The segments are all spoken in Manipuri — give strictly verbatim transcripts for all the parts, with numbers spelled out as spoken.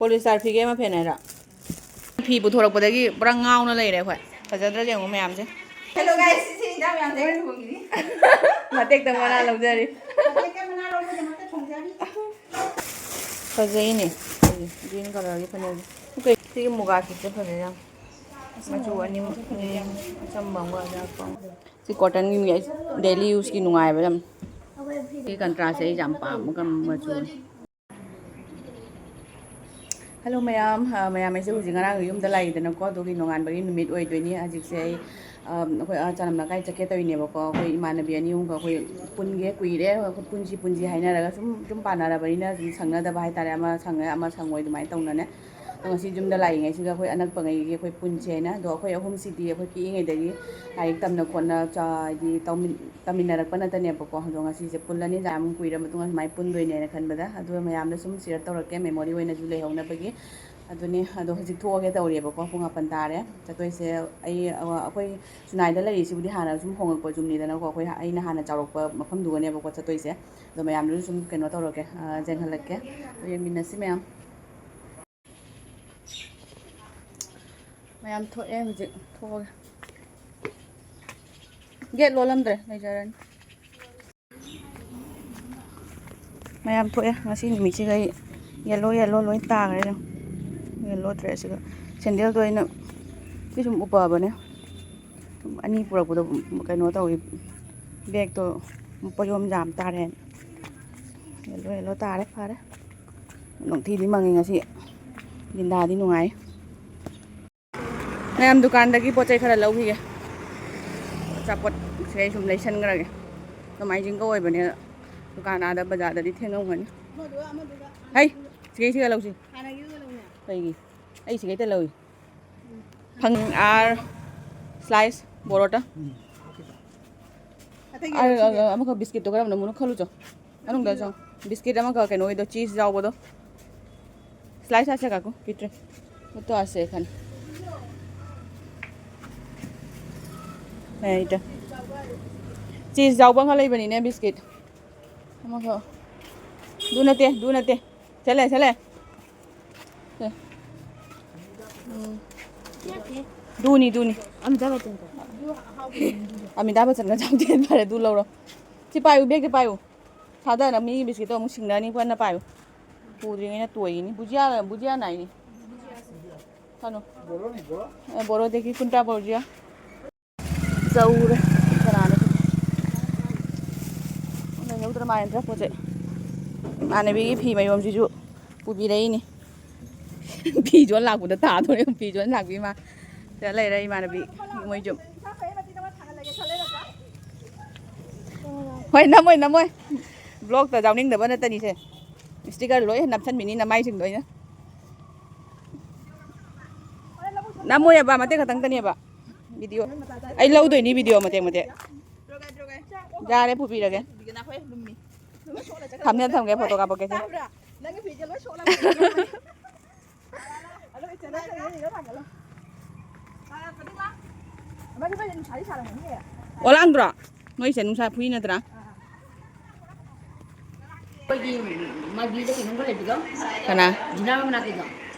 ꯄꯣꯂꯤꯁꯇꯥꯔ ꯐꯤꯒꯦ ꯑꯃ ꯐꯦꯟ ꯍꯥꯏꯔꯣ? ꯐꯤ ꯄꯨꯊꯣꯔꯛꯄꯗꯒꯤ ꯄꯨꯔꯥ ꯉꯥꯎꯅ ꯂꯩꯔꯦ ꯑꯩꯈꯣꯏ꯫ ꯐꯖꯗ꯭ꯔꯥ ꯌꯦꯡꯉꯨ ꯃꯌꯥꯝꯁꯦ꯫ Hello guys, ꯁꯤꯁꯤ ꯏꯟꯖꯥꯡ ꯃꯌꯥꯝꯁꯦ ꯑꯩꯅ ꯊꯣꯡꯉꯤꯅꯤ꯫ ꯃꯇꯦꯛꯇ ꯃꯅꯥ ꯂꯧꯖꯔꯤ꯫ ꯃꯇꯦꯛꯇ ꯃꯅꯥ ꯂꯧꯕꯒꯤꯗꯃꯛꯇ ꯊꯣꯡꯖꯔꯤ꯫ ꯐꯖꯩꯅꯦ꯫ ꯒ꯭ꯔꯤꯟ ꯀꯂꯔꯒꯤ ꯐꯅꯦꯛꯁꯦ꯫ ꯁꯤꯒꯤ ꯃꯨꯒꯥ ꯁꯨꯠꯁꯦ ꯐꯖꯩ ꯌꯥꯝ꯫ ꯃꯆꯨ ꯑꯅꯤꯃꯛ꯫ ꯎꯝ, ꯑꯆꯝꯕ ꯑꯃꯒ ꯑꯌꯥꯛꯄ ꯑꯃꯒ꯫ ꯁꯤ ꯀꯣꯇꯟꯒꯤ ꯃꯤ ꯗꯦꯂꯤ ꯌꯨꯁꯀꯤ ꯅꯨꯡꯉꯥꯏꯕ ꯌꯥꯝ꯫ ꯁꯤ ꯀꯟꯇ꯭ꯔꯥꯁꯁꯦ ꯑꯩ ꯌꯥꯝ ꯄꯥꯝꯕ ꯃꯆꯨꯅꯤ꯫ ꯍꯜꯂꯣ ꯃꯌꯥꯝ꯫ ꯑ, ꯃꯌꯥꯝ, ꯑꯩꯁꯦ ꯍꯧꯖꯤꯛ ꯉꯔꯥꯡ ꯌꯨꯝꯗ ꯂꯥꯛꯏꯗꯅꯀꯣ, ꯑꯗꯨꯒꯤ ꯅꯣꯡꯉꯥꯟꯕꯒꯤ ꯅꯨꯃꯤꯠ ꯑꯣꯏꯗꯣꯏꯅꯤ꯫ ꯍꯧꯖꯤꯛꯁꯦ ꯑꯩ, ꯑ, ꯑꯩꯈꯣꯏ, ꯑ, ꯆꯅꯝ ꯂꯩꯀꯥꯏ ꯆꯠꯀꯦ ꯇꯧꯔꯤꯅꯦꯕꯀꯣ꯫ ꯑꯩꯈꯣꯏ ꯏꯃꯥꯟꯅꯕꯤ ꯑꯅꯤ ꯑꯍꯨꯝꯒ ꯑꯩꯈꯣꯏ ꯄꯨꯟꯒꯦ ꯀꯨꯏꯔꯦ, ꯑꯩꯈꯣꯏ ꯄꯨꯟꯁꯤ ꯄꯨꯟꯁꯤ ꯍꯥꯏꯅꯔꯒ ꯁꯨꯝ ꯌꯨꯝ ꯄꯥꯟꯅꯔꯕꯅꯤꯅ ꯁꯨꯝ ꯁꯪꯅꯗꯕ ꯍꯥꯏꯇꯥꯔꯦ, ꯑꯃ ꯁꯪꯉꯦ ꯑꯃ ꯁꯪꯉꯣꯏ ꯑꯗꯨꯃꯥꯏꯅ ꯇꯧꯅꯅꯦ꯫ ꯑꯗꯣ ꯉꯁꯤ ꯌꯨꯝꯗ ꯂꯥꯛꯏꯉꯩꯁꯤꯗ ꯑꯩꯈꯣꯏ ꯑꯅꯛꯄꯉꯩꯒꯤ ꯑꯩꯈꯣꯏ ꯄꯨꯟꯁꯦꯅ, ꯑꯗꯣ ꯑꯩꯈꯣꯏ ꯑꯍꯨꯝꯁꯤꯗꯤ ꯑꯩꯈꯣꯏ ꯄꯤꯛꯏꯉꯩꯗꯒꯤ ꯂꯥꯏꯔꯤꯛ ꯇꯝꯅ ꯈꯣꯠꯅ ꯆ-, ꯍꯥꯏꯗꯤ ꯇꯧꯃꯤꯟ-, ꯇꯝꯃꯤꯟꯅꯔꯛꯄ ꯅꯠꯇꯅꯦꯕꯀꯣ꯫ ꯑꯗꯣ ꯉꯁꯤꯁꯦ ꯄꯨꯜꯂꯅꯤ, ꯌꯥꯝ ꯀꯨꯏꯔ ꯃꯇꯨꯡꯗ ꯁꯨꯃꯥꯏꯅ ꯄꯨꯟꯗꯣꯏꯅꯦꯅ ꯈꯟꯕꯗ꯫ ꯑꯗꯨꯒ ꯃꯌꯥꯝꯗ ꯁꯨꯝ share ꯇꯧꯔꯛꯀꯦ, memory ꯑꯣꯏꯅꯁꯨ ꯂꯩꯍꯧꯅꯕꯒꯤ꯫ ꯑꯗꯨꯅꯦ, ꯑꯗꯣ ꯍꯧꯖꯤꯛ ꯊꯣꯛꯑꯒꯦ ꯇꯧꯔꯤꯑꯕꯀꯣ꯫ ꯄꯨꯡ ꯃꯥꯄꯟ ꯇꯥꯔꯦ꯫ ꯆꯠꯇꯣꯏꯁꯦ ꯑꯩ, ꯑ, ꯑꯩꯈꯣꯏ ꯆꯤꯅꯥꯏꯗ ꯂꯩꯔꯤꯁꯤꯕꯨꯗꯤ ꯍꯥꯟꯅ ꯁꯨꯝ ꯍꯣꯡꯉꯛꯄ ꯌꯨꯝꯅꯤꯗꯅꯀꯣ꯫ ꯑꯩꯈꯣꯏ, ꯑꯩꯅ ꯍꯥꯟꯅ ꯆꯥꯎꯔꯛꯄ ꯃꯐꯝꯗꯨꯒꯅꯦꯕꯀꯣ ꯆꯠꯇꯣꯏꯁꯦ꯫ ꯑꯗꯣ ꯃꯌꯥꯝꯗꯨꯁꯨ ꯁꯨꯝ ꯀꯩꯅꯣ ꯇꯧꯔꯛꯀꯦ, ꯑ, ꯌꯦꯡꯍꯜꯂꯛꯀꯦ꯫ ꯑꯗꯨ ꯌꯦꯡꯃꯤꯟꯅꯁꯤ ꯃꯌꯥꯝ꯫ ꯃꯌꯥꯝ ꯊꯣꯛꯑꯦ ꯍꯧꯖꯤꯛ꯫ ꯊꯣꯛꯑꯒꯦ꯫ Gate ꯂꯣꯜꯂꯝꯗ꯭ꯔꯦ, ꯂꯩꯖꯔꯅꯤ꯫ ꯃꯌꯥꯝ ꯊꯣꯛꯑꯦ꯫ ꯉꯁꯤ ꯅꯨꯃꯤꯠꯁꯤꯒ ꯑꯩ yellow, yellow ꯂꯣꯏ ꯇꯥꯈ꯭ꯔꯦ꯫ Yellow dressꯁꯤꯒ꯫ Sandalꯗꯣ ꯑꯩꯅ ꯁꯤ ꯁꯨꯝ ꯎꯞꯄꯛꯑꯕꯅꯦ꯫ ꯑꯅꯤ ꯄꯨꯔꯛꯄꯗꯣ ꯀꯩꯅꯣ ꯇꯧꯋꯤ, bagꯇꯣ ꯄꯣꯠꯌꯣꯝ ꯌꯥꯝ ꯇꯥꯔꯦꯅ꯫ Yellow, yellow ꯇꯥꯔꯦ, ꯐꯔꯦ꯫ ꯅꯨꯡꯊꯤꯗꯤ ꯃꯪꯉꯤ ꯉꯁꯤ꯫ ꯂꯤꯟꯗꯥꯗꯤ ꯅꯨꯡꯉꯥꯏ꯫ ꯃꯌꯥꯝ ꯗꯨꯀꯥꯟꯗꯒꯤ ꯄꯣꯠ ꯆꯩ ꯈꯔ ꯂꯧꯈꯤꯒꯦ꯫ ꯑꯆꯥꯄꯣꯠꯁꯦ ꯑꯩ ꯁꯨꯝ ꯂꯩꯁꯟꯈ꯭ꯔꯒꯦ꯫ ꯅꯣꯡꯃꯥꯏꯖꯤꯡꯒ ꯑꯣꯏꯕꯅꯤꯅ ꯗꯨꯀꯥꯟ ꯑꯥꯗ ꯕꯖꯥꯔꯗꯗꯤ ꯊꯦꯡꯉꯝꯒꯅꯤ꯫ ꯍꯩ, ꯁꯤꯒꯩ ꯁꯤꯒ ꯂꯧꯁꯤ꯫ ꯀꯩꯒꯤ? ꯑꯩ ꯁꯤꯒꯩꯇ ꯂꯧꯏ꯫ ꯐꯪ ꯑꯥꯔ slice ꯕꯣꯔꯣꯇ꯫ ꯑꯇꯩꯒꯤ ꯑꯥꯔ, ꯂꯧꯁꯤꯒꯦ꯫ ꯑꯥꯔ, ꯑꯃꯈꯛ biscuitꯇꯣ ꯀꯔꯝꯕꯅꯣ? ꯃꯨꯅꯨ ꯈꯜꯂꯨ ꯆꯣ꯫ ꯃꯅꯨꯡꯗ ꯆꯣ꯫ Biscuit ꯑꯃꯈꯛ ꯀꯩꯅꯣꯒꯤꯗꯣ, cheese ꯌꯥꯎꯕꯗꯣ꯫ Slice আছে কাকু, পিঠে। ও তো আছে এখানে। ꯑꯦ, ꯏꯇ꯫ Cheese ꯌꯥꯎꯕ ꯑꯃ ꯂꯩꯕꯅꯤꯅꯦ, biscuit꯫ ꯑꯃꯈꯛ꯫ ꯑꯗꯨ ꯅꯠꯇꯦ, ꯑꯗꯨ ꯅꯠꯇꯦ꯫ ꯁꯦ ꯂꯩ, ꯁꯦ ꯂꯩ꯫ ꯎꯝ꯫ ꯗꯨꯅꯤ, ꯗꯨꯅꯤ꯫ ꯑꯃꯤꯇꯥꯕ ꯕꯆꯟꯒ꯫ ꯑꯃꯤꯇꯥꯕ ꯕꯆꯟꯒ ꯆꯥꯎꯗꯦ ꯐꯔꯦ, ꯑꯗꯨ ꯂꯧꯔꯣ꯫ ꯁꯤ ꯄꯥꯏꯌꯨ, ꯕꯦꯒꯁꯦ ꯄꯥꯏꯌꯨ꯫ ꯊꯥꯗꯅ ꯃꯤꯒꯤ ꯕꯤꯁꯀꯤꯠꯇꯣ ꯑꯃꯨꯛ ꯁꯤꯡꯅꯅꯤ, ꯀꯟꯅ ꯄꯥꯏꯌꯨ꯫ ꯄꯨꯗ꯭ꯔꯤꯉꯩꯅ ꯇꯣꯏꯒꯤꯅꯤ꯫ ꯕꯨꯖꯤꯌꯥ, ꯕꯨꯖꯤꯌꯥ ꯅꯥꯏꯅꯤ꯫ ꯀꯩꯅꯣ? ꯑꯦ, ꯕꯣꯔꯣꯗꯒꯤ ꯀꯨꯟꯇ꯭ꯔꯥ ꯕꯣꯔꯣ ꯕꯨꯖꯤꯌꯥ꯫ ꯆꯧꯔꯦ꯫ ꯀꯅꯥꯅꯣ? ꯂꯩꯍꯧꯗ꯭ꯔ ꯃꯥꯜꯂꯦ ꯄꯣꯠ ꯆꯩ꯫ ꯏꯃꯥꯟꯅꯕꯤꯒꯤ ꯐꯤ ꯃꯌꯣꯝꯁꯤꯁꯨ ꯄꯨꯕꯤꯔꯛꯏꯅꯤ꯫ ꯐꯤ ꯌꯣꯟ ꯂꯥꯛꯄꯗ ꯇꯥꯗꯣꯔꯦ꯫ ꯐꯤ ꯌꯣꯟ ꯂꯥꯛꯄꯤ ꯃꯥ꯫ ꯁꯤꯗ ꯂꯩꯔꯦ ꯏꯃꯥꯟꯅꯕꯤ ꯃꯣꯏꯁꯨ꯫ ꯍꯣꯏ, ꯅꯝꯃꯣꯏ, ꯅꯝꯃꯣꯏ꯫ ꯕ꯭ꯂꯣꯛꯇ ꯌꯥꯎꯅꯤꯡꯗꯕ ꯅꯠꯇꯅꯤꯁꯦ꯫ ꯏꯁꯇꯤꯀꯔ ꯂꯣꯏ ꯅꯞꯁꯟꯕꯤꯅꯤ ꯅꯃꯥꯏꯁꯤꯡꯗꯣ ꯑꯩꯅ꯫ ꯅꯝꯃꯣꯏ ꯑꯕ, ꯃꯇꯦꯛ ꯈꯛꯇꯪꯇꯅꯦꯕ꯫ ꯚꯤꯗꯤꯑꯣ꯫ ꯑꯩ ꯂꯧꯗꯣꯏꯅꯤ ꯚꯤꯗꯤꯑꯣ ꯃꯇꯦꯛ ꯃꯇꯦꯛ꯫ ꯌꯥꯔꯦ, ꯄꯨꯕꯤꯔꯒꯦ꯫ ꯊꯝꯃꯦ, ꯊꯝꯒꯦ, ꯐꯣꯇꯣ ꯀꯥꯞꯄꯛꯀꯦꯁꯦ꯫ ꯑꯣꯂꯥꯡꯗ꯭ꯔꯣ? ꯅꯣꯏꯁꯦ ꯅꯨꯡꯁꯥ ꯐꯨꯏ ꯅꯠꯇ꯭ꯔꯥ? ꯑꯩꯈꯣꯏꯒꯤ ꯃꯥꯏꯕꯤꯗ ꯀꯩꯅꯣꯝꯒ ꯂꯩꯕꯗꯣ? ꯀꯅꯥ? ꯖꯤꯅꯥ ꯃꯅꯥꯛꯀꯤꯗꯣ꯫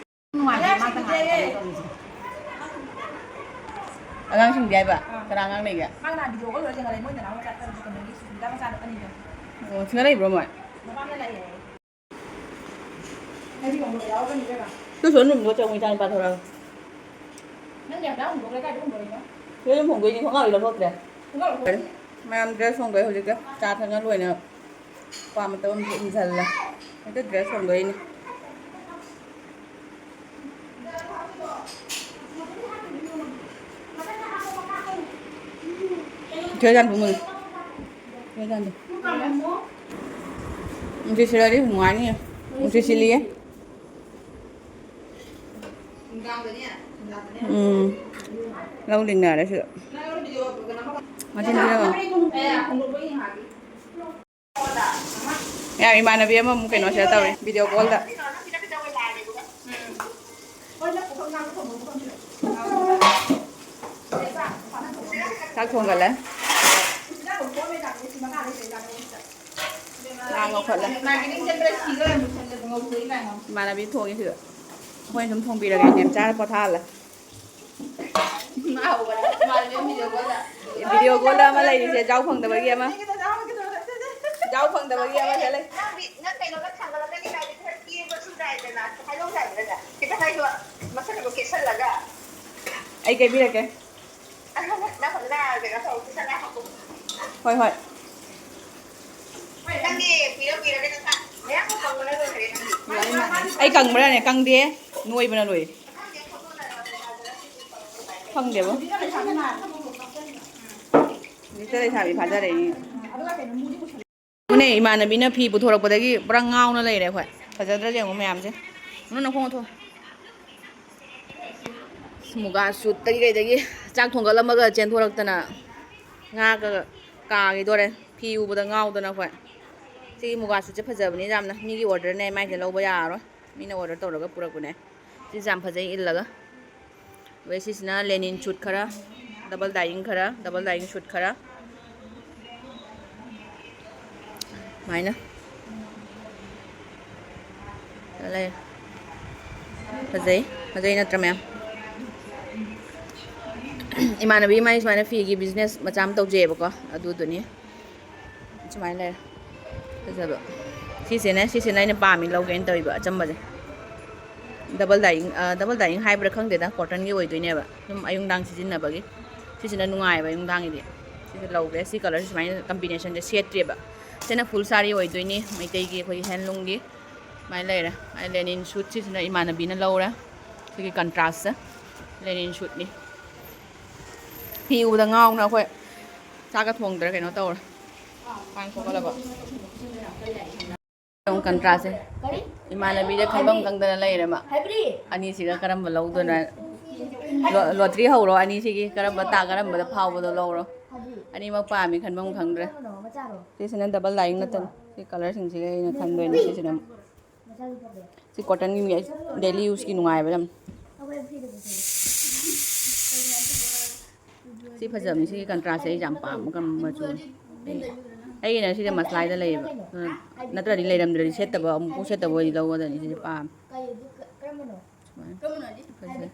ꯅꯨꯡꯉꯥꯏꯇꯦ, ꯃꯥ ꯀꯅꯥ ꯀꯩꯅꯣ ꯇꯧꯔꯤꯁꯦ? ꯑꯉꯥꯡꯁꯤꯡꯗꯤ ꯍꯥꯏꯕ? ꯑꯥ꯫ ꯀꯅꯥ ꯑꯉꯥꯡ ꯂꯩꯒꯦ? ꯃꯥ ꯀꯅꯥ ꯚꯤꯗꯤꯑꯣ ꯀꯣꯜ ꯂꯣꯏꯔ ꯆꯦꯟꯈꯠꯂꯛꯑꯦ, ꯃꯣꯏ ꯅꯅꯥꯎ ꯃꯆꯥ ꯀꯩꯅꯣꯒꯤ ꯁꯨꯁꯃꯤꯇꯥ ꯃꯆꯥꯗꯣ ꯑꯅꯤꯗꯣ꯫ ꯑꯣ, ꯁꯤꯗ ꯂꯩꯕ꯭ꯔꯣ ꯃꯣꯏ? ꯃꯄꯥꯝꯗ ꯂꯩꯌꯦ꯫ ꯇꯨ ꯁꯣꯟ ꯔꯨꯝꯗꯣ ꯆꯪꯉꯨ, ꯏꯆꯥ ꯅꯨꯄꯥ ꯊꯣꯔꯛꯑꯒ꯫ ꯅꯪꯗꯤ ꯍꯞꯇꯥ ꯍꯨꯝꯗꯣꯛ ꯂꯩꯀꯥꯏꯗ ꯍꯨꯝꯗꯣꯛꯏꯗꯣ? ꯁꯤꯗ ꯑꯗꯨꯝ ꯍꯣꯡꯗꯣꯏꯅꯤ, ꯈꯣꯡꯒ꯭ꯔꯥꯎꯗꯤ ꯂꯧꯊꯣꯛꯇ꯭ꯔꯦ꯫ ꯈꯣꯡꯒ꯭ꯔꯥꯎ ꯂꯧꯊꯣꯛ- ꯃꯌꯥꯝ ꯗ꯭ꯔꯦꯁ ꯍꯣꯡꯗꯣꯛꯑꯦ ꯍꯧꯖꯤꯛꯇ꯫ ꯆꯥ ꯊꯛꯅ ꯂꯣꯏꯅ ꯀ꯭ꯋꯥ ꯃꯇꯞ ꯑꯃꯁꯨ ꯎꯝꯁꯜꯂꯦ꯫ ꯍꯦꯛꯇ ꯗ꯭ꯔꯦꯁ ꯍꯣꯡꯗꯣꯛꯏꯅꯤ꯫ ꯏꯆꯦ ꯖꯥꯟꯕꯨ ꯃꯨꯜꯂꯦ꯫ ꯏꯆꯦ ꯖꯥꯟꯗꯣ꯫ ꯅꯨꯡꯁꯤꯠ ꯁꯤꯠꯂꯗꯤ ꯅꯨꯡꯉꯥꯏꯅꯤꯌꯦ꯫ ꯅꯨꯡꯁꯤꯠ ꯁꯤꯠꯂꯤꯌꯦ꯫ ꯎꯝ꯫ ꯂꯧ ꯂꯤꯡꯅꯔꯦ ꯁꯤꯗ꯫ ꯃꯆꯤꯟ ꯊꯤꯔꯒ꯫ ꯌꯥꯝ ꯏꯃꯥꯟꯅꯕꯤ ꯑꯃꯃꯨꯛ ꯀꯩꯅꯣ ꯁꯤꯗ ꯇꯧꯔꯤ, ꯚꯤꯗꯤꯑꯣ ꯀꯣꯜꯗ꯫ ꯆꯥꯛ ꯊꯣꯡꯒꯠꯂꯦ꯫ ꯉꯥ ꯉꯧꯈꯠꯂꯦ꯫ ꯏꯃꯥꯟꯅꯕꯤ ꯊꯣꯡꯉꯤ ꯁꯤꯗ꯫ ꯑꯩꯈꯣꯏꯅ ꯁꯨꯝ ꯊꯣꯡꯕꯤꯔꯒꯦ, ꯃꯦꯝ ꯆꯥꯔ ꯄꯣꯊꯥꯍꯜꯂꯦ꯫ ꯚꯤꯗꯤꯑꯣ ꯀꯣꯜꯗ ꯑꯃ ꯂꯩꯔꯤꯁꯦ, ꯖꯥꯎ ꯐꯪꯗꯕꯒꯤ ꯑꯃ꯫ ꯖꯥꯎ ꯐꯪꯗꯕꯒꯤ ꯑꯃ ꯁꯤꯗ ꯂꯩ꯫ ꯅꯪ ꯀꯩꯅꯣꯒ ꯊꯥꯡꯒꯠꯂꯛꯀꯅꯤ ꯍꯥꯏꯗꯤ ꯈꯔ ꯀꯦꯕꯁꯨ ꯇꯥꯏꯗꯅ, ꯍꯥꯏꯗꯣꯛ ꯌꯥꯗ꯭ꯔꯒ ꯈꯤꯇꯪ ꯍꯥꯏꯗꯣ ꯃꯁꯛ ꯈꯛꯇ ꯀꯦꯁꯜꯂꯒ꯫ ꯑꯩ ꯀꯦꯕꯤꯔꯛꯀꯦ꯫ ꯅꯪ ꯐꯖꯅ ꯀꯩꯅꯣ ꯇꯧ, ꯀꯦꯁꯜꯂ ꯍꯥꯞꯄꯨ꯫ ꯍꯣꯏ, ꯍꯣꯏ꯫ ꯅꯪꯗꯤ ꯀꯨꯏꯔ ꯀꯨꯏꯔꯒ ꯅꯁꯥ ꯃꯌꯥꯝ ꯀꯪꯕꯅ ꯂꯣꯏꯔꯦ ꯅꯪꯗꯤ꯫ ꯑꯩ ꯀꯪꯕ꯭ꯔꯥꯅꯦ? ꯀꯪꯗꯦ, ꯅꯣꯏꯕꯅ ꯂꯣꯏꯔꯦ꯫ ꯈꯪꯗꯦꯕꯣ꯫ ꯍꯧꯖꯤꯛꯇ ꯂꯩꯁꯥꯕꯤ ꯐꯥꯖꯔꯛꯏꯅꯦ꯫ ꯑꯗꯨꯅꯦ, ꯏꯃꯥꯟꯅꯕꯤꯅ ꯐꯤ ꯄꯨꯊꯣꯔꯛꯄꯗꯒꯤ ꯄꯨꯔꯥ ꯉꯥꯎꯅ ꯂꯩꯔꯦ ꯑꯩꯈꯣꯏ꯫ ꯐꯖꯗ꯭ꯔꯥ ꯌꯦꯡꯉꯨ ꯃꯌꯥꯝꯁꯦ꯫ ꯅꯪ ꯅꯈꯣꯡ ꯊꯣꯛ꯫ ꯃꯨꯒꯥ ꯁꯨꯠꯇꯒꯤ ꯀꯩꯗꯒꯤ ꯆꯥꯛ ꯊꯣꯡꯒꯠꯂꯝꯃꯒ ꯆꯦꯟꯊꯣꯔꯛꯇꯅ ꯉꯥꯒ ꯀꯥꯈꯤꯗꯣꯔꯦ꯫ ꯐꯤ ꯎꯕꯗ ꯉꯥꯎꯗꯅ ꯑꯩꯈꯣꯏ꯫ ꯁꯤꯒꯤ ꯃꯨꯒꯥ ꯁꯨꯠꯁꯦ ꯐꯖꯕꯅꯤ ꯌꯥꯝꯅ꯫ ꯃꯤꯒꯤ ꯑꯣꯔꯗꯔꯅꯦ, ꯃꯥꯏꯁꯦ ꯂꯧꯕ ꯌꯥꯔꯔꯣꯏ꯫ ꯃꯤꯅ ꯑꯣꯔꯗꯔ ꯇꯧꯔꯒ ꯄꯨꯔꯛꯄꯅꯦ꯫ ꯁꯤꯁꯦ ꯌꯥꯝ ꯐꯖꯩ ꯏꯜꯂꯒ꯫ ꯑꯗꯩ ꯁꯤꯁꯤꯅ ꯂꯦꯅꯤꯟ ꯁꯨꯠ ꯈꯔ, ꯗꯕꯜ ꯗꯥꯏꯌꯤꯡ ꯈꯔ, ꯗꯕꯜ ꯗꯥꯏꯌꯤꯡ ꯁꯨꯠ ꯈꯔ꯫ ꯁꯨꯃꯥꯏꯅ ꯂꯩ꯫ ꯐꯖꯩ, ꯐꯖꯩ ꯅꯠꯇ꯭ꯔꯥ ꯃꯌꯥꯝ? ꯏꯃꯥꯟꯅꯕꯤ ꯑꯃ ꯁꯨꯃꯥꯏꯅ ꯐꯤꯒꯤ ꯕꯤꯖꯤꯅꯦꯁ ꯃꯆꯥ ꯑꯃ ꯇꯧꯖꯩꯑꯕꯀꯣ, ꯑꯗꯨꯗꯨꯅꯤ꯫ ꯁꯨꯃꯥꯏꯅ ꯂꯩꯔꯦ꯫ ꯐꯖꯕ꯫ ꯁꯤꯁꯤꯅꯦ, ꯁꯤꯁꯤꯅ ꯑꯩꯅ ꯄꯥꯝꯃꯤ, ꯂꯧꯒꯦꯅ ꯇꯧꯔꯤꯕ ꯑꯆꯝꯕꯁꯦ꯫ ꯗꯕꯜ ꯗꯥꯏꯌꯤꯡ, ꯑ, ꯗꯕꯜ ꯗꯥꯏꯌꯤꯡ ꯍꯥꯏꯕ꯭ꯔꯥ ꯈꯪꯗꯦꯗ, ꯀꯣꯇꯟꯒꯤ ꯑꯣꯏꯗꯣꯏꯅꯦꯕ꯫ ꯁꯨꯝ ꯑꯌꯨꯛ ꯅꯨꯡꯗꯥꯡ ꯁꯤꯖꯤꯟꯅꯕꯒꯤ꯫ ꯁꯤꯁꯤꯅ ꯅꯨꯡꯉꯥꯏꯑꯕ ꯑꯌꯨꯛ ꯅꯨꯡꯗꯥꯡꯒꯤꯗꯤ꯫ ꯁꯤꯁꯦ ꯂꯧꯒꯦ꯫ ꯁꯤ ꯀꯂꯔꯁꯦ ꯁꯨꯃꯥꯏꯅ ꯀꯝꯕꯤꯅꯦꯁꯟꯁꯦ ꯁꯦꯠꯇ꯭ꯔꯤꯕ꯫ ꯁꯤꯅ ꯐꯨꯜ ꯁꯥꯔꯤ ꯑꯣꯏꯗꯣꯏꯅꯤ, ꯃꯩꯇꯩꯒꯤ ꯑꯩꯈꯣꯏꯒꯤ ꯍꯦꯟꯂꯨꯝꯒꯤ꯫ ꯁꯨꯃꯥꯏꯅ ꯂꯩꯔꯦ꯫ ꯑ, ꯂꯦꯅꯤꯟ ꯁꯨꯠ ꯁꯤꯁꯤꯅ ꯏꯃꯥꯟꯅꯕꯤꯅ ꯂꯧꯔꯦ꯫ ꯁꯤꯒꯤ ꯀꯟꯇ꯭ꯔꯥꯁꯁꯦ ꯂꯦꯅꯤꯟ ꯁꯨꯠꯅꯤ꯫ ꯐꯤ ꯎꯕꯗ ꯉꯥꯎꯅ ꯑꯩꯈꯣꯏ ꯆꯥꯛꯀ ꯊꯣꯡꯗ꯭ꯔꯦ, ꯀꯩꯅꯣ ꯇꯧꯔꯦ꯫ ꯄꯥꯡ ꯊꯣꯛꯍꯜꯂꯕ꯫ ꯀꯟꯇ꯭ꯔꯥꯁꯦ꯫ ꯏꯃꯥꯟꯅꯕꯤꯗ ꯈꯟꯐꯝ ꯈꯪꯗꯅ ꯂꯩꯔꯦ ꯃꯥ꯫ ꯑꯅꯤꯁꯤꯒ ꯀꯔꯝꯕ ꯂꯧꯗꯣꯏꯅꯣ? ꯂꯣ-, ꯂꯣꯇ꯭ꯔꯤ ꯍꯧꯔꯣ ꯑꯅꯤꯁꯤꯒꯤ꯫ ꯀꯔꯝꯕ ꯇꯥ-, ꯀꯔꯝꯕꯗ ꯐꯥꯎꯕꯗꯣ ꯂꯧꯔꯣ꯫ ꯑꯅꯤꯃꯛ ꯄꯥꯝꯃꯤ, ꯈꯟꯐꯝ ꯈꯪꯗ꯭ꯔꯦ꯫ ꯁꯤꯁꯤꯅ ꯗꯕꯜ ꯗꯥꯏꯌꯤꯡ ꯅꯠꯇꯅ꯫ ꯁꯤ ꯀꯂꯔꯁꯤꯡꯁꯤꯒ ꯑꯩꯅ ꯈꯟꯗꯣꯏꯅꯦ꯫ ꯁꯤꯁꯤꯅ ꯁꯤ ꯀꯣꯇꯟꯒꯤ ꯗꯦꯂꯤ ꯌꯨꯁꯀꯤ ꯅꯨꯡꯉꯥꯏꯕ ꯌꯥꯝ꯫ ꯁꯤ ꯐꯖꯕꯅꯤ, ꯁꯤꯒꯤ ꯀꯟꯇ꯭ꯔꯥꯁꯁꯦ ꯑꯩ ꯌꯥꯝ ꯄꯥꯝꯕ ꯀꯝ-, ꯃꯆꯨꯅꯤ꯫ ꯑꯩꯒꯤꯅ ꯁꯤꯗ ꯃꯁꯂꯥꯏꯗ ꯂꯩꯌꯦꯕ꯫ ꯑꯗꯨꯅ ꯅꯠꯇ꯭ꯔꯗꯤ ꯂꯩꯔꯝꯗ꯭ꯔꯗꯤ ꯁꯦꯠꯇꯕ, ꯑꯃꯨꯛꯐꯥꯎ ꯁꯦꯠꯇꯕ ꯑꯣꯏꯗꯤ ꯂꯧꯒꯗꯕꯅꯤ꯫ ꯁꯤꯁꯦ ꯄꯥꯝꯃꯦ꯫ ꯁꯨꯃꯥꯏꯅ ꯐꯖꯩ꯫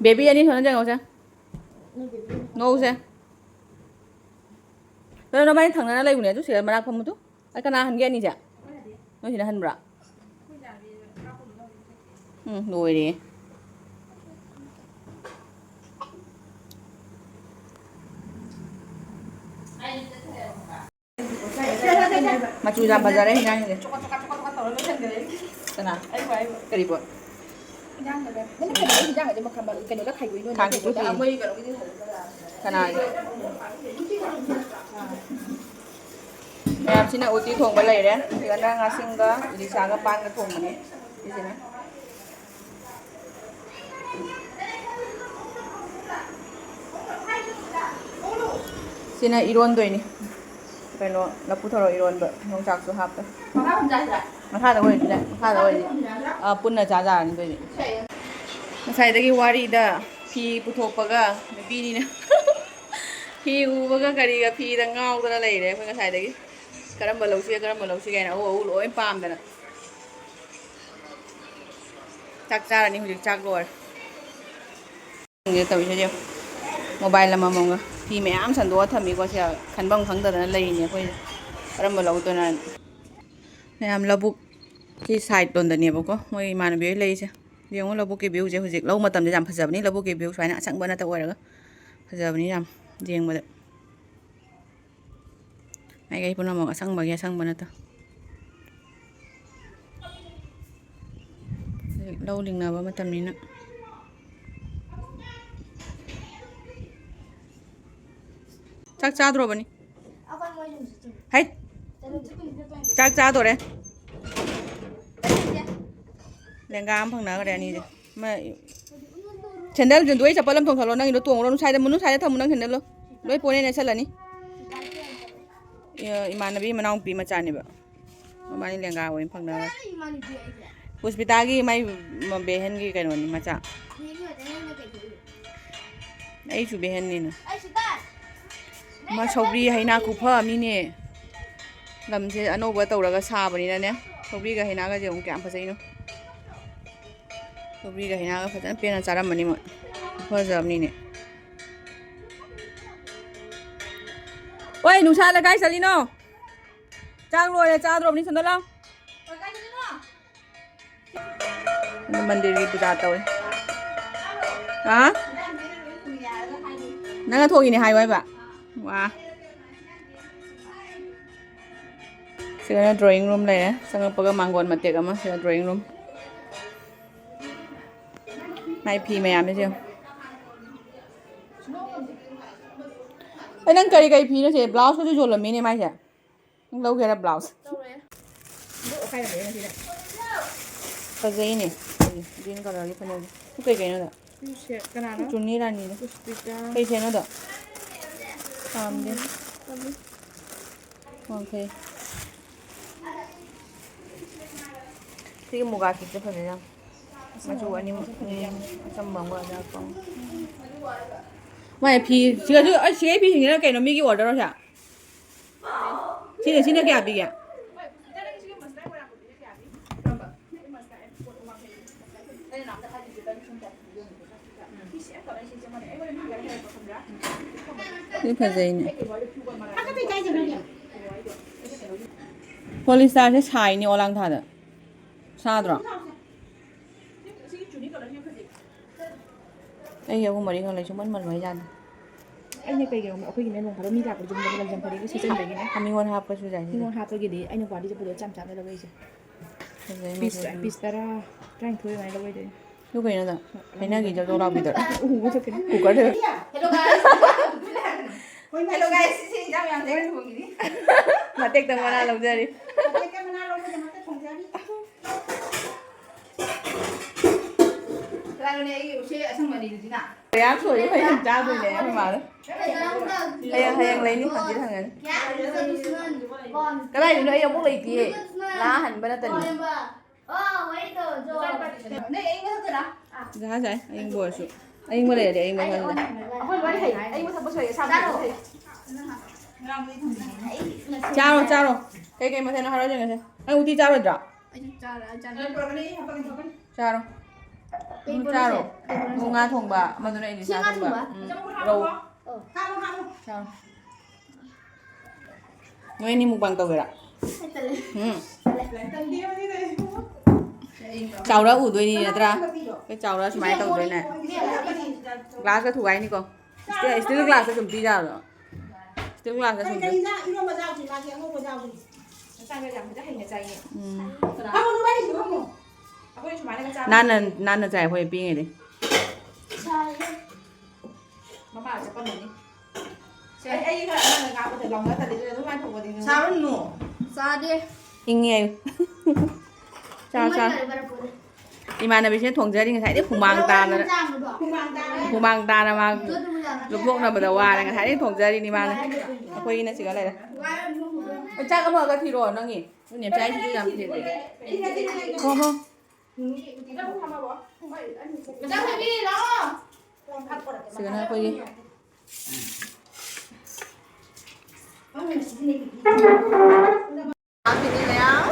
ꯕꯦꯕꯤ ꯑꯅꯤ ꯁꯣꯟꯅꯁꯦ, ꯉꯧꯁꯦ꯫ ꯉꯧꯁꯦ꯫ ꯀꯩꯅꯣ, ꯅꯕꯥꯅꯤ ꯊꯪꯅꯅ ꯂꯩꯕꯅꯦ ꯑꯗꯨ ꯁꯤꯗ ꯃꯅꯥꯛ ꯐꯝꯕꯗꯨ? ꯑꯩ ꯀꯅꯥ ꯍꯟꯒꯦ ꯑꯅꯤꯁꯦ? ꯅꯣꯏ ꯁꯤꯅ ꯍꯟꯕ꯭ꯔꯥ? ꯎꯝ, ꯂꯣꯏꯔꯦ꯫ ꯃꯆꯨ ꯌꯥꯝ ꯐꯖꯔꯦ ꯍꯤꯟꯖꯥꯡꯁꯦ꯫ ꯀꯅꯥ? ꯀꯔꯤ ꯄꯣꯠ? ꯈꯥꯡ ꯆꯤꯛꯄꯤ꯫ ꯀꯅꯥ? ꯃꯌꯥꯝꯁꯤꯅ ꯎꯇꯤ ꯊꯣꯡꯕ ꯂꯩꯔꯦ꯫ ꯁꯤꯗꯅ ꯉꯥꯁꯤꯡꯒ ꯏꯂꯤꯁꯥꯒ ꯄꯥꯟꯒ ꯊꯣꯡꯕꯅꯤ꯫ ꯁꯤꯁꯤꯅ ꯁꯤꯅ ꯏꯔꯣꯟꯗꯣꯏꯅꯤ꯫ ꯀꯩꯅꯣ, ꯂꯐꯨ ꯊꯔꯣ ꯏꯔꯣꯟꯕ, ꯌꯣꯡꯆꯥꯛꯁꯨ ꯍꯥꯞꯄꯦ꯫ ꯃꯈꯥꯗ ꯑꯣꯏꯔꯗꯤꯅꯦ, ꯃꯈꯥꯗ ꯑꯣꯏꯔꯗꯤ, ꯑ, ꯄꯨꯟꯅ ꯆꯥꯖꯔꯅꯤ ꯑꯗꯨꯏꯗꯤ꯫ ꯉꯁꯥꯏꯗꯒꯤ ꯋꯥꯔꯤꯗ ꯐꯤ ꯄꯨꯊꯣꯛꯄꯒ ꯅꯨꯄꯤꯅꯤꯅ ꯐꯤ ꯎꯕꯒ ꯀꯔꯤꯒ ꯐꯤꯗ ꯉꯥꯎꯗꯅ ꯂꯩꯔꯦ ꯑꯩꯈꯣꯏ ꯉꯁꯥꯏꯗꯒꯤ꯫ ꯀꯔꯝꯕ ꯂꯧꯁꯤꯒꯦ, ꯀꯔꯝꯕ ꯂꯧꯁꯤꯒꯦ ꯍꯥꯏꯅ ꯑꯎ ꯑꯎ ꯂꯣꯏ ꯄꯥꯝꯗꯅ꯫ ꯆꯥꯛ ꯆꯥꯔꯅꯤ ꯍꯧꯖꯤꯛ, ꯆꯥꯛ ꯂꯣꯏꯔꯦ꯫ ꯈꯪꯗꯦ ꯇꯧꯔꯤꯁꯦ ꯌꯦꯡꯉꯣ꯫ ꯃꯣꯕꯥꯏꯜ ꯑꯃꯃꯝꯒ ꯐꯤ ꯃꯌꯥꯝ ꯁꯟꯗꯣꯛꯑ ꯊꯝꯃꯤꯀꯣ꯫ ꯁꯦ ꯈꯟꯐꯝ ꯈꯪꯗꯗꯅ ꯂꯩꯔꯤꯅꯦ ꯑꯩꯈꯣꯏꯁꯦ꯫ ꯀꯔꯝꯕ ꯂꯧꯗꯣꯏꯅꯣ ꯍꯥꯏꯅ꯫ ꯃꯌꯥꯝ ꯂꯧꯕꯨꯛꯀꯤ ꯁꯥꯏꯠ ꯂꯣꯝꯗꯅꯦꯕꯀꯣ ꯃꯣꯏ ꯏꯃꯥꯟꯅꯕꯤ ꯍꯣꯏ ꯂꯩꯔꯤꯁꯦ꯫ ꯌꯦꯡꯉꯣ ꯂꯧꯕꯨꯛꯀꯤ ꯚ꯭ꯌꯨꯁꯦ꯫ ꯍꯧꯖꯤꯛ ꯂꯧ ꯃꯇꯝꯗ ꯌꯥꯝ ꯐꯖꯕꯅꯤ ꯂꯧꯕꯨꯛꯀꯤ ꯚ꯭ꯌꯨ ꯁꯨꯃꯥꯏꯅ ꯑꯁꯪꯕ ꯅꯠꯇ ꯑꯣꯏꯔꯒ꯫ ꯐꯖꯕꯅꯤ ꯌꯥꯝ ꯌꯦꯡꯕꯗ꯫ ꯃꯥꯏꯀꯩ ꯄꯨꯝꯅꯃꯛ ꯑꯁꯪꯕꯒꯤ ꯑꯁꯪꯕ ꯅꯠꯇ꯫ ꯍꯧꯖꯤꯛ ꯂꯧ ꯂꯤꯡꯅꯕ ꯃꯇꯝꯅꯤꯅ꯫ ꯆꯥꯛ ꯆꯥꯗ꯭ꯔꯣꯕꯅꯤ? ꯍꯩꯠ! ꯆꯥꯛ ꯆꯥꯗꯣꯔꯦ꯫ ꯂꯦꯡꯒꯥ ꯑꯃ ꯐꯪꯅꯈ꯭ꯔꯦ ꯑꯅꯤꯁꯦ꯫ ꯃ-, ꯁꯦꯟꯗꯜ ꯖꯨꯟꯗꯨ ꯑꯩ ꯆꯄꯜ ꯑꯃ ꯇꯣꯡꯊꯣꯛꯂꯣ, ꯅꯪꯒꯤꯗꯣ ꯇꯣꯡꯉꯨꯔꯣ, ꯁ꯭ꯋꯥꯏꯗ, ꯃꯅꯨꯡ ꯁ꯭ꯋꯥꯏꯗ ꯊꯝꯃꯨ ꯅꯪ ꯁꯦꯟꯗꯜꯗꯣ꯫ ꯂꯣꯏ ꯄꯣꯔꯦ ꯅꯦꯠꯁꯜꯂꯅꯤ꯫ ꯏ-, ꯏꯃꯥꯟꯅꯕꯤ ꯃꯅꯥꯎꯅꯨꯄꯤ ꯃꯆꯥꯅꯦꯕ꯫ ꯃꯕꯥꯅꯤ ꯂꯦꯡꯒꯥ ꯑꯣꯏꯅ ꯐꯪꯅꯕ꯫ ꯄꯨꯁꯄꯤꯇꯥꯒꯤ ꯃꯥꯏ ꯃ-, ꯕꯦꯍꯦꯟꯒꯤ ꯀꯩꯅꯣꯅꯤ ꯃꯆꯥ꯫ ꯑꯩꯁꯨ ꯕꯦꯍꯦꯟꯅꯤꯅ꯫ ꯃꯥ ꯁꯧꯒ꯭ꯔꯤ ꯍꯩꯅꯥ ꯈꯨꯐ ꯑꯃꯅꯤꯅꯦ꯫ ꯂꯝꯁꯦ ꯑꯅꯧꯕ ꯇꯧꯔꯒ ꯁꯥꯕꯅꯤꯅꯅꯦ꯫ ꯁꯧꯒ꯭ꯔꯤꯒ ꯍꯩꯅꯥꯒꯁꯦ ꯑꯃꯨꯛ ꯀꯌꯥꯝ ꯐꯖꯩꯅꯣ꯫ ꯁꯧꯒ꯭ꯔꯤꯒ ꯍꯩꯅꯥꯒ ꯐꯖꯅ ꯄꯦꯟꯅ ꯆꯥꯔꯝꯃꯅꯤ ꯃꯣꯏ꯫ ꯐꯖꯕꯅꯤꯅꯦ꯫ ꯑꯣꯏ, ꯅꯨꯡꯁꯥ ꯂꯩꯀꯥꯏ ꯆꯠꯂꯤꯅꯣ? ꯆꯥꯛ ꯂꯣꯏꯔꯦ, ꯆꯥꯗ꯭ꯔꯣꯕꯅꯤ? ꯁꯣꯝꯗ ꯂꯥꯎ꯫ ꯑꯗꯨ ꯃꯟꯗꯤꯔꯒꯤ ꯄꯨꯖꯥ ꯇꯧꯔꯤ꯫ ꯍꯥ? ꯅꯪꯅ ꯊꯣꯛꯏꯅꯦ ꯍꯥꯏꯌꯨ ꯍꯥꯏꯕ? ꯋꯥ꯫ ꯁꯤꯗꯅ drawing room ꯂꯩꯔꯦ꯫ ꯆꯪꯉꯛꯄꯒ ꯃꯥꯡꯒꯣꯟ ꯃꯇꯦꯛ ꯑꯃ, ꯁꯤꯗ drawing room꯫ ꯃꯥꯏ ꯐꯤ ꯃꯌꯥꯝꯁꯦ ꯌꯦꯡꯉꯨ꯫ ꯑꯩ ꯅꯪ ꯀꯔꯤ ꯀꯔꯤ ꯐꯤꯅꯣ ꯁꯦ? Blouseꯀꯁꯨ ꯌꯣꯜꯂꯝꯃꯤꯅꯦ ꯃꯥꯏꯁꯦ꯫ ꯅꯪ ꯂꯧꯒꯦ ꯍꯥꯏꯔ blouse? ꯐꯖꯩꯅꯦ꯫ Green colourꯒꯤ ꯐꯅꯦꯛꯁꯦ꯫ ꯁꯤ ꯀꯩ ꯀꯩꯅꯣꯗ? ꯁꯤ ꯀꯅꯥꯅꯣ? ꯆꯨꯅꯤ ꯔꯥꯅꯤꯗꯣ꯫ ꯄꯨꯁꯄꯤꯇꯥ꯫ ꯀꯩ ꯐꯦꯟꯅꯣꯗꯣ? ꯄꯥꯝꯗꯦ꯫ ꯋꯥꯡꯈꯩ꯫ ꯁꯤꯒꯤ ꯃꯨꯒꯥ ꯁꯨꯠꯁꯦ ꯐꯖꯩ ꯌꯥꯝ꯫ ꯃꯆꯨ ꯑꯅꯤꯃꯛ꯫ ꯎꯝ, ꯑꯆꯝꯕ ꯑꯃꯒ ꯑꯗꯨꯒ ꯑꯄꯪꯕ꯫ ꯃꯥꯏ ꯐꯤ ꯁꯤꯒꯁꯨ, ꯑꯩ ꯁꯤꯒꯩ ꯐꯤꯁꯤꯡꯁꯤꯅ ꯀꯩꯅꯣ ꯃꯤꯒꯤ orderꯔꯣ ꯁꯦ? ꯁꯤꯅ, ꯁꯤꯅ ꯀꯌꯥ ꯄꯤꯒꯦ? ꯁꯤ ꯐꯖꯩꯅꯦ꯫ Polyesterꯁꯦ ꯁꯥꯏꯅꯦ ꯑꯣꯂꯥꯡ ꯊꯥꯗ꯫ ꯁꯥꯗ꯭ꯔꯣ? ꯑꯩ ꯑꯍꯨꯝ ꯃꯔꯤ ꯈꯛ ꯂꯩ, ꯁꯨꯡꯃꯟ ꯃꯟꯕ ꯖꯥꯠꯅꯤ꯫ ꯑꯩꯅ ꯀꯩꯒꯤꯅꯣ ꯑꯩꯈꯣꯏꯒꯤꯅꯦ ꯅꯣꯡ ꯐꯥꯗꯣꯛ ꯃꯤ ꯂꯥꯛꯄꯗ ꯌꯨꯝꯗ ꯂꯪꯖꯝ ꯐꯅꯦꯛ ꯁꯦꯠꯆꯟꯕꯒꯤꯅꯦ꯫ ꯃꯤꯉꯣꯟ ꯍꯥꯞꯄꯁꯨ ꯌꯥꯏ꯫ ꯃꯤꯉꯣꯟ ꯍꯥꯞꯄꯒꯤꯗꯤ ꯑꯩꯅ ꯒꯨꯍꯥꯇꯤ ꯆꯠꯄꯗꯣ ꯆꯥꯝ ꯆꯥꯝꯗ ꯂꯧꯔꯛꯏꯁꯦ꯫ ꯐꯖꯩ, ꯄꯤꯁ, ꯃꯆꯨꯁꯨ꯫ ꯄꯤꯁ ꯇꯔꯥ, ꯇꯔꯥꯅꯤꯊꯣꯏ ꯑꯗꯨꯃꯥꯏꯅ ꯂꯧꯔꯛꯏꯗꯣꯏꯅꯦ꯫ ꯑꯗꯨ ꯀꯩꯅꯣꯗ, ꯍꯩꯅꯒꯤ ꯖꯧ ꯖꯧ ꯂꯥꯎꯕꯤꯗꯣ꯫ ꯎꯕ ꯆꯠꯀꯅꯤ꯫ Cookerꯗ꯫ Hello guys꯫ Hello guys, ꯁꯤ ꯏꯟꯖꯥꯡ ꯃꯌꯥꯝꯁꯦ ꯑꯩꯅ ꯊꯣꯡꯉꯤꯅꯤ꯫ ꯃꯇꯦꯛꯇ ꯃꯅꯥ ꯂꯧꯖꯔꯤ꯫ ꯃꯇꯦꯛꯇ ꯃꯅꯥ ꯂꯧꯕꯁꯦ ꯃꯇꯦꯛ ꯊꯣꯡꯖꯔꯤ꯫ ꯀꯅꯥꯅꯣꯅꯦ ꯑꯩꯒꯤ ꯎꯆꯦ ꯑꯁꯪꯕ ꯑꯅꯤꯗꯨꯁꯤꯅ? ꯃꯌꯥꯝ ꯁꯣꯏꯔ ꯍꯌꯦꯡ ꯆꯥꯗꯣꯏꯅꯦ ꯑꯩꯈꯣꯏ ꯃꯥꯅ꯫ ꯍꯌꯦꯡ, ꯍꯌꯦꯡ ꯂꯩꯅꯤ, ꯍꯪꯆꯤꯠ ꯍꯪꯉꯅꯤ꯫ ꯀꯗꯥꯏꯗꯅꯣ? ꯑꯩ ꯑꯃꯨꯛ ꯂꯩꯇꯤꯌꯦ꯫ ꯂꯥ ꯍꯟꯕ ꯅꯠꯇꯅꯤ꯫ ꯅꯣꯏ ꯑꯌꯤꯡꯕ ꯊꯛꯇꯣꯏꯔꯥ? ꯖꯍꯥ ꯖꯥꯏ, ꯑꯌꯤꯡꯕ ꯑꯣꯏꯔꯁꯨ꯫ ꯑꯌꯤꯡꯕ ꯂꯩꯔꯗꯤ ꯑꯌꯤꯡꯕ ꯆꯥꯅꯤꯡꯉꯦ꯫ ꯑꯩꯈꯣꯏ ꯂꯣꯏ ꯍꯩ꯫ ꯑꯌꯤꯡꯕ ꯊꯛꯄꯁꯨ ꯍꯩ, ꯑꯁꯥꯕ ꯊꯛꯄꯁꯨ ꯍꯩ꯫ ꯆꯥꯔꯣ, ꯆꯥꯔꯣ꯫ ꯀꯩ ꯀꯩ ꯃꯊꯦꯜꯅꯣ ꯍꯥꯏꯔꯣ ꯌꯦꯡꯉꯁꯦ꯫ ꯅꯪ ꯎꯇꯤ ꯆꯥꯔꯣꯏꯗ꯭ꯔꯣ? ꯑꯩꯁꯨ ꯆꯥꯔ-, ꯆꯥꯅꯤꯡꯗꯦ꯫ ꯆꯥꯔꯣ꯫ ꯀꯩ ꯄꯣꯠꯅꯣ ꯆꯥꯔꯣ꯫ ꯁꯦ? ꯀꯩ ꯄꯣꯠꯅꯣ ꯁꯦ? ꯉꯥ ꯊꯣꯡꯕ, ꯑꯃꯗꯨꯅ ꯏꯂꯤꯁꯥ ꯁꯤ ꯉꯥ ꯊꯣꯡꯕ꯫ ꯊꯣꯡꯕ? ꯎꯝ꯫ ꯔꯧ꯫ ꯑꯣ꯫ ꯆꯥꯔꯣ꯫ ꯅꯣꯏ ꯑꯅꯤ mukbang ꯇꯧꯒꯦꯔꯥ? ꯑꯩ ꯇꯜꯂꯦ꯫ ꯎꯝ꯫ ꯇꯜꯂꯦ꯫ ꯆꯥꯎꯔ ꯎꯗꯣꯏꯅꯤ ꯅꯠꯇ꯭ꯔꯥ? ꯑꯩꯈꯣꯏ ꯆꯥꯎꯔ ꯁꯨꯃꯥꯏꯅ ꯇꯧꯗꯣꯏꯅꯦ꯫ ꯃꯤ ꯑꯃ glassꯀ ꯊꯨꯒꯥꯏꯅꯤꯀꯣ꯫ Steel, steel glassꯇ ꯁꯨꯝ ꯄꯤꯖꯕꯗꯣ꯫ Steel glassꯇ ꯁꯨꯝ ꯄꯤ꯫ ꯀꯩ ꯏꯟꯖꯥꯡ? ꯏꯔꯣꯝꯕ ꯆꯥꯎꯁꯤ, ꯃꯥꯗꯤ ꯑꯉꯧꯕ ꯆꯥꯎꯁꯤ꯫ ꯃꯆꯥꯒ ꯌꯥꯝ ꯍꯦꯟꯅ ꯆꯥꯏꯌꯦ꯫ ꯎꯝ꯫ ꯐꯝꯃꯨ, ꯅꯣꯏ ꯋꯥꯔꯤ ꯁꯥꯟꯅꯔꯝꯃꯣ꯫ ꯑꯩꯈꯣꯏ ꯁꯨꯃꯥꯏꯅꯒ ꯆꯥꯕ ꯅꯥꯟꯅ, ꯅꯠꯇꯦ꯫ ꯅꯥꯟꯅ ꯆꯥꯏ ꯑꯩꯈꯣꯏ ꯄꯤꯛꯏꯉꯩꯗꯤ꯫ ꯆꯥꯏꯌꯦ꯫ ꯃꯃꯥ ꯆꯠꯄꯝꯃꯅꯤ꯫ ꯁꯦ, ꯑꯩ, ꯑꯩ ꯈꯔ ꯑꯉꯥꯡꯅ ꯉꯥꯡꯕꯗ ꯂꯥꯎꯅ ꯇꯜꯂꯤ, ꯑꯗꯨꯝ ꯉꯥꯏꯊꯣꯛꯄꯗꯤ ꯉꯝꯃꯣꯏ꯫ ꯁꯥꯔꯨꯅꯨ꯫ ꯆꯥꯗꯦ꯫ ꯏꯪꯉꯦ꯫ ꯆꯥꯎ, ꯏꯪꯕꯅ ꯆꯥꯎ꯫ ꯂꯣꯏꯔꯦ ꯕꯔꯞ ꯑꯣꯜꯂꯦ꯫ ꯏꯃꯥꯟꯅꯕꯤꯁꯤꯅ ꯊꯣꯡꯖꯔꯤ ꯉꯁꯥꯏꯗꯩ ꯍꯨꯃꯥꯡ ꯇꯥꯗꯅ꯫ ꯍꯨꯃꯥꯡ ꯇꯥꯔꯦ꯫ ꯍꯨꯃꯥꯡ ꯇꯥꯅ ꯃꯥ ꯂꯨꯞꯊꯣꯛꯅꯕꯗ ꯋꯥꯔꯦ꯫ ꯉꯁꯥꯏꯗꯩ ꯊꯣꯡꯖꯔꯤꯅꯤ ꯃꯥꯅ꯫ ꯑꯩꯈꯣꯏꯒꯤꯅ ꯁꯤꯗ ꯂꯩꯔꯦ꯫ ꯆꯥꯛ ꯑꯃꯒ ꯊꯤꯔꯛꯑꯣ ꯅꯪꯒꯤ꯫ ꯅꯦꯝꯆꯥ ꯍꯣꯏꯁꯤꯁꯨ ꯌꯥꯝ ꯊꯤꯔꯛꯑꯦ꯫ ꯍꯣ, ꯍꯣ꯫ ꯁꯤꯗꯅ ꯑꯩꯈꯣꯏꯒꯤ ꯃꯌꯥꯝ꯫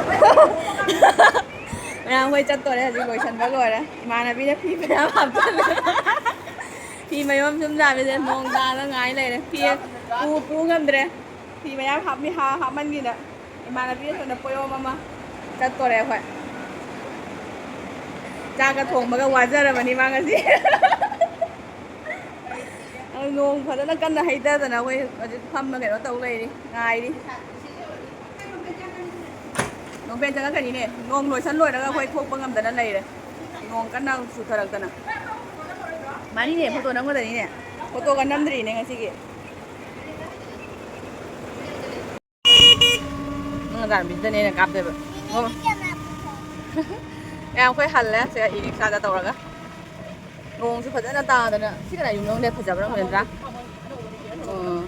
ꯃꯌꯥꯝ ꯑꯩꯈꯣꯏ ꯆꯠꯇꯣꯔꯦ ꯍꯧꯖꯤꯛ, ꯂꯣꯏꯁꯟꯕ ꯂꯣꯏꯔꯦ꯫ ꯏꯃꯥꯟꯅꯕꯤꯅ ꯐꯤ ꯃꯌꯥꯝ ꯍꯥꯞꯆꯜꯂꯦ꯫ ꯐꯤ ꯃꯌꯥꯝ ꯁꯨꯝ ꯌꯥꯝꯃꯤꯁꯦ ꯅꯣꯡ ꯇꯥꯗꯅ ꯉꯥꯏ ꯂꯩꯔꯦ꯫ ꯐꯤ ꯄꯨ, ꯄꯨ ꯉꯝꯗ꯭ꯔꯦ꯫ ꯐꯤ ꯃꯌꯥꯝ ꯍꯥꯞꯃꯤ-, ꯍꯥ-, ꯍꯥꯞꯃꯟꯒꯤꯗ꯫ ꯏꯃꯥꯟꯅꯕꯤ ꯑꯁꯣꯝꯗ ꯄꯣꯌꯣꯝ ꯑꯃ ꯆꯠꯇꯣꯔꯦ ꯑꯩꯈꯣꯏ꯫ ꯆꯥꯛꯀ ꯊꯣꯡꯕꯒ ꯋꯥꯖꯔꯕꯅꯤ ꯃꯥ ꯉꯁꯤ꯫ ꯅꯣꯡ ꯐꯖꯅ ꯀꯟꯅ ꯍꯩꯊꯗꯅ ꯑꯩꯈꯣꯏ ꯍꯧꯖꯤꯛ ꯐꯝꯃ ꯀꯩꯅꯣ ꯇꯧ ꯂꯩꯔꯤ, ꯉꯥꯏꯔꯤ꯫ ꯅꯣꯡ ꯐꯦꯟ ꯆꯪꯉꯛꯀꯅꯤꯅꯦ꯫ ꯅꯣꯡ ꯂꯣꯏꯁꯟ ꯂꯣꯏꯔꯒ ꯑꯩꯈꯣꯏ ꯊꯣꯛꯄ ꯉꯝꯗꯅ ꯂꯩꯔꯦ꯫ ꯅꯣꯡ ꯀꯟꯅ ꯆꯨꯊꯔꯛꯇꯅ꯫ ꯃꯥꯅꯤꯅꯦ, photo ꯅꯝꯒꯗꯅꯤꯅꯦ꯫ Photoꯒ ꯅꯝꯗ꯭ꯔꯤꯅꯦ ꯉꯁꯤꯒꯤ꯫ ꯅꯪ ꯑꯗꯥꯔ ꯃꯤꯠꯇꯅꯦ ꯑꯩꯅ ꯀꯥꯞꯇꯣꯏꯕ꯫ ꯃꯌꯥꯝ ꯑꯩꯈꯣꯏ ꯍꯜꯂꯦ ꯁꯤꯗ e-rickshaꯗ ꯇꯧꯔꯒ꯫ ꯅꯣꯡꯁꯨ ꯐꯖꯅ ꯇꯥꯗꯅ꯫ ꯁꯤ ꯀꯅꯥ ꯌꯨꯝꯅꯣ ꯈꯪꯗꯦ, ꯐꯖꯕ꯭ꯔꯥ ꯐꯖꯗ꯭ꯔꯥ? ꯑꯣ꯫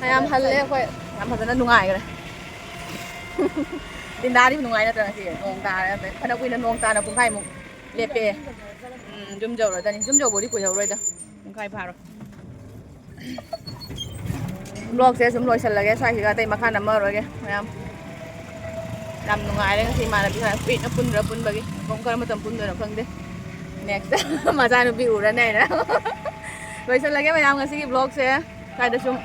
ꯃꯌꯥꯝ ꯍꯜꯂꯦ ꯑꯩꯈꯣꯏ꯫ ꯌꯥꯝ ꯐꯖꯅ ꯅꯨꯡꯉꯥꯏꯈ꯭ꯔꯦ꯫ ꯗꯤꯟꯗꯥꯗꯤ ꯅꯨꯡꯉꯥꯏ ꯅꯠꯇ꯭ꯔꯥ ꯉꯁꯤ? ꯅꯣꯡ ꯇꯥꯔꯦ꯫ ꯐꯅ ꯀꯨꯏꯅ ꯅꯣꯡ ꯇꯥꯅ ꯄꯨꯡꯈꯥꯏꯃꯨꯛ ꯂꯦꯞꯄꯦ꯫ ꯎꯝ, ꯌꯨꯝ ꯌꯧꯔꯗꯅꯤ꯫ ꯌꯨꯝ ꯌꯧꯕꯗꯤ ꯀꯨꯏꯍꯧꯔꯣꯏꯗ꯫ ꯄꯨꯡꯈꯥꯏ ꯐꯥꯔꯣꯏ꯫ Vlogꯁꯦ ꯁꯨꯝ ꯂꯣꯏꯁꯤꯜꯂꯒꯦ ꯁ꯭ꯋꯥꯏꯁꯤꯒ, ꯑꯇꯩ ꯃꯈꯥ ꯅꯝꯃꯔꯣꯏꯒꯦ ꯃꯌꯥꯝ꯫ ꯌꯥꯝ ꯅꯨꯡꯉꯥꯏꯔꯦ ꯉꯁꯤ ꯏꯃꯥꯟꯅꯕꯤ ꯈꯔ ꯀꯨꯏꯅ ꯄꯨꯟꯗ꯭ꯔꯥ ꯄꯨꯟꯕꯒꯤ꯫ ꯀꯔꯝ ꯀꯔꯝꯕ ꯃꯇꯝ ꯄꯨꯟꯗꯣꯏꯅꯣ ꯈꯪꯗꯦ꯫ Next ꯃꯆꯥꯅꯨꯄꯤ ꯎꯔꯅꯤ ꯍꯥꯏꯅ꯫ ꯂꯣꯏꯁꯤꯜꯂꯒꯦ ꯃꯌꯥꯝ ꯉꯁꯤꯒꯤ vlogꯁꯦ꯫ ꯁ꯭ꯋꯥꯏꯗ ꯁꯨꯝ